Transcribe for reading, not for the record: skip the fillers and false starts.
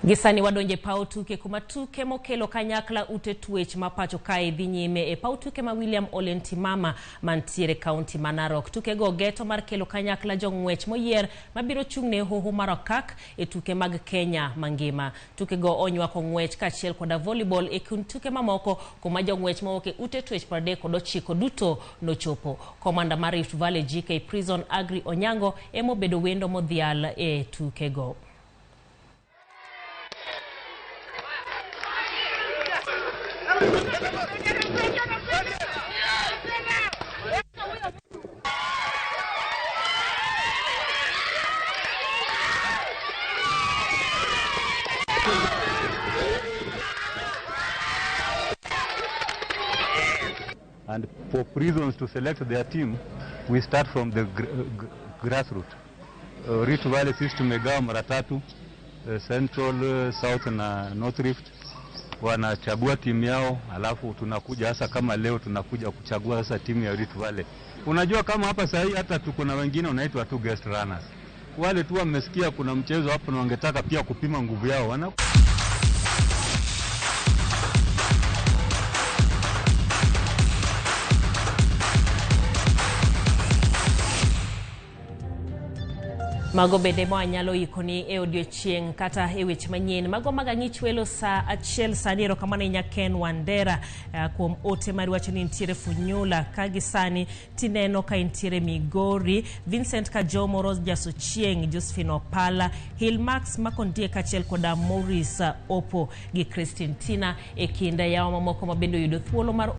Gisani wadonje paw tuke kuma tuke mokelo kanyakla ute twech ma pacho kae dhi nyime e paw tuke ma William Ole Ntimama mantiere kaunti ma Narok. Tukego geto mar kelo kanyakla jong'wech moyier mabiro chung' ne hoho mar Okak e tuke mag Kenya mangima. Tukego onywako ng'wech kaachiel koda volleyball e kind tuke mamoko kuma jong'wech mowuok e ute twech 39 duto nochopo. Komanda mar Rift Valley GK Prison Agri Onyango emobedo wendo modhial e tukego. And for prisons to select their team, we start from the grassroots. Rift Valley sisi tumegawa mara tatu, Central, South na North Rift. Wanachagua timu yao, alafu tunakuja hasa kama leo tunakuja kuchagua sasa timu ya Rift Valley. Unajua kama hapa sasa hata tuko na wengine wanaitwa tu guest runners. Wale tu wamesikia kuna mchezo hapo na wangetaka pia kupima nguvu yao. Wana Mago bende ma wanyalo ikoni e odiochieng' kata e weche manyien. Mago mag ang'ich welo saa 1 sani. Erokamano ahinya Ken Wandera kuom ote mari wacho ni nitiere Funyula ka gi sani tineno ka intiere Migori, Vincent Kajomo, Rose Jasochieng, Josephine Opala, Hilmax Makondie kaachiel koda Maurice Opo gi Christine Tina e kind yawa mamoko ma bende oyudo thuolo mar